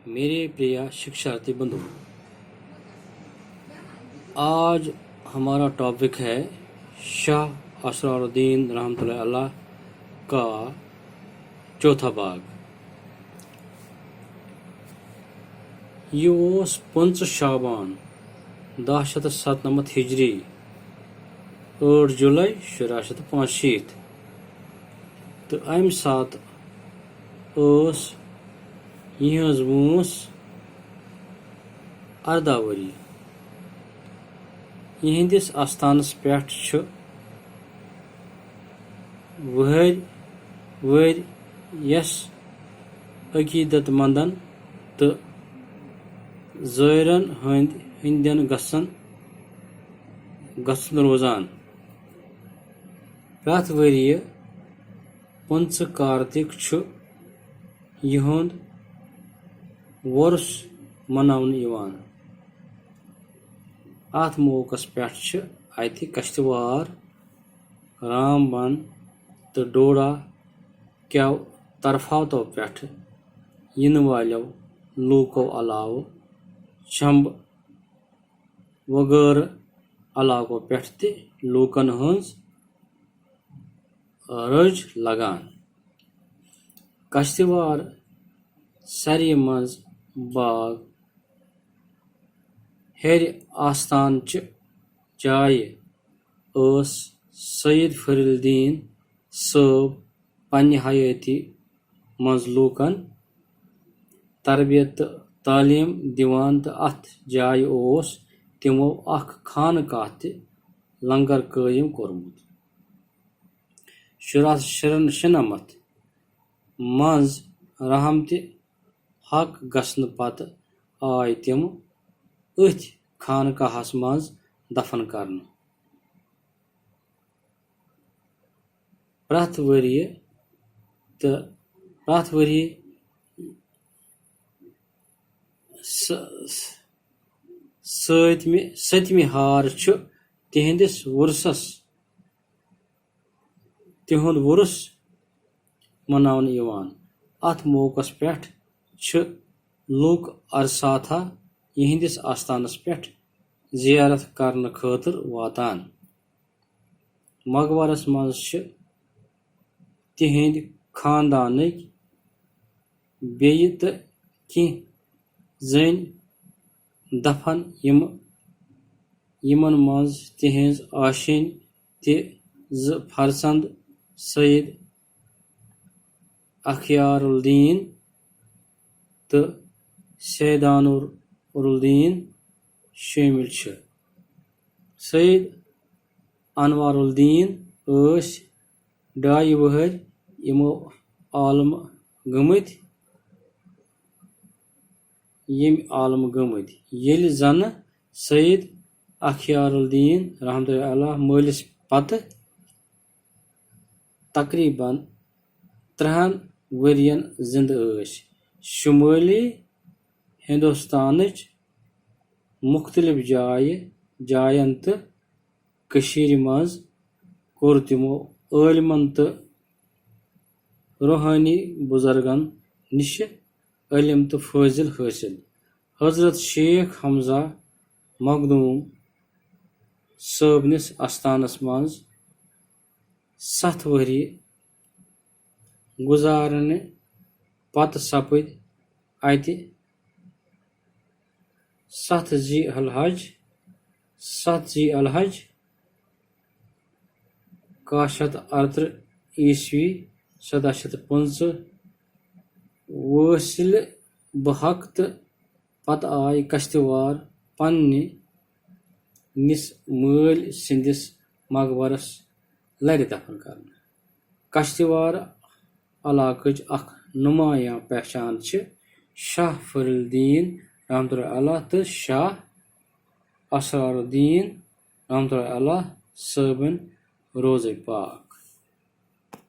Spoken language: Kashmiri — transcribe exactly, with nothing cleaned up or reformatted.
میرے پریا شکشارتھی بندھو، آج ہمارا ٹاپک ہے شاہ اسرار الدین رحمۃ اللہ علیہ کا چوتھا باغ۔ یہ اوس پٕنٛژٕہ شعبان دَہ شیٚتھ تہٕ ستنَمتھ ہجری، ٲٹھ جولائی شُراہ شیٚتھ تہٕ پانٛژشیٖتھ، تہٕ امہِ ساتہٕ ٲس یِہٕنٛز وٲنٛس اَرداہ ؤری۔ یِہنٛدِس آستانس پٮ۪ٹھ چھُ وُہٕرۍ ؤرۍ یَس عقیدت مندن تہٕ زٲیرن ہٕنٛدۍ، ہٕنٛدٮ۪ن گژھن، گژھُن روزان۔ پرٛٮ۪تھ ؤریہِ پٕنٛژٕہ کارتِک چھُ یِہُنٛد وۄرُس مناونہٕ یِوان۔ اَتھ موقعس پٮ۪ٹھ چھِ اَتہِ کشتوار، رام بن تہٕ ڈوڈا کیو طرفاتو پٮ۪ٹھ یِنہٕ والٮ۪و لوٗکو علاوٕ چمبہٕ وغٲرٕ علاقو پٮ۪ٹھ تہِ لوٗکن ہٕنٛز رٔج لگان۔ کشتوار سرِ منٛز باغ ہیٚرِ آستان چہِ جایہِ ٲس سید فرید الدین صٲب پننہِ حیٲتی منٛز لوٗکن تربیت تہٕ تعلیٖم دِوان، تہٕ اَتھ جایہِ اوس تِمو اکھ خانقاہ تہِ لنگر قٲیِم کوٚرمُت۔ شُراہ شیٚتھ شُنَمَتھ منٛز رحمتِ حق گژھنہٕ پتہٕ آے تِم أتھۍ خانقاہس منٛز دفن کرنہٕ۔ پرٛٮ۪تھ ؤریہِ تہٕ پرٛٮ۪تھ ؤریہِ س-، سٲتمہِ، سٔتمہِ ہار چھُ تِہنٛدِس وُرسَس، تِہُنٛد وُرُس مناونہٕ یِوان۔ اَتھ موقعس پٮ۪ٹھ چھِ لوٗکھ ارساتھا یِہنٛدِس آستانَس پٮ۪ٹھ زیارت کرنہٕ خٲطرٕ واتان۔ مقبرس منٛز چھِ تِہنٛدۍ خاندانٕکۍ بیٚیہِ تہٕ کینٛہہ زٔنۍ دفن، یِم، یِمن منٛز تِہنٛز آشینۍ تہِ زٕ فرزند سید اخیار الدین تہٕ سیدانور الدین شٲمِل چھِ۔ سید انوار الدین ٲسۍ ڈایہِ وُہٕرۍ یِمو عالم گٔمٕتۍ، ییٚمۍ عالم گٔمٕتۍ، ییٚلہِ زَنہٕ سید اخیار الدین رحمتہ اللہ مٲلِس پتہٕ تقریباً ترٛہَن ؤرین زِندٕ ٲسۍ۔ شمٲلی ہندوستانٕچ مُختٔلِف جایہِ، جاین تہٕ کٔشیٖرِ منٛز کوٚر تِمو عٲلمن تہٕ روحٲنی بُزرگن نِشہِ علم تہٕ فٲضِل حٲصِل۔ حضرت شیخ حمزہ مخدوٗم صٲبنِس آستانس منٛز ستھ ؤری گُزارنہٕ پتہٕ سپٕدۍ اَتہِ ستھ ذی الحج، ستھ ذی الحج، کاہ شیٚتھ اَرترٕہ عیسوی، سَداہ شیٚتھ پٕنٛژٕہ وٲصِلہِ بحق، تہٕ پتہٕ آے کشتوار پننہِ نِس مٲلۍ سٕنٛدِس مقبرس لرِ دفن کرنہٕ۔ کشتوار علاقٕچ اکھ نمایاں پہچان چھِ شاہ فرید الدین رحمتہ اللہ علیہ تہٕ شاہ اسرار الدین رحمتہ اللہ علیہ صٲبٕنۍ روضے پاک۔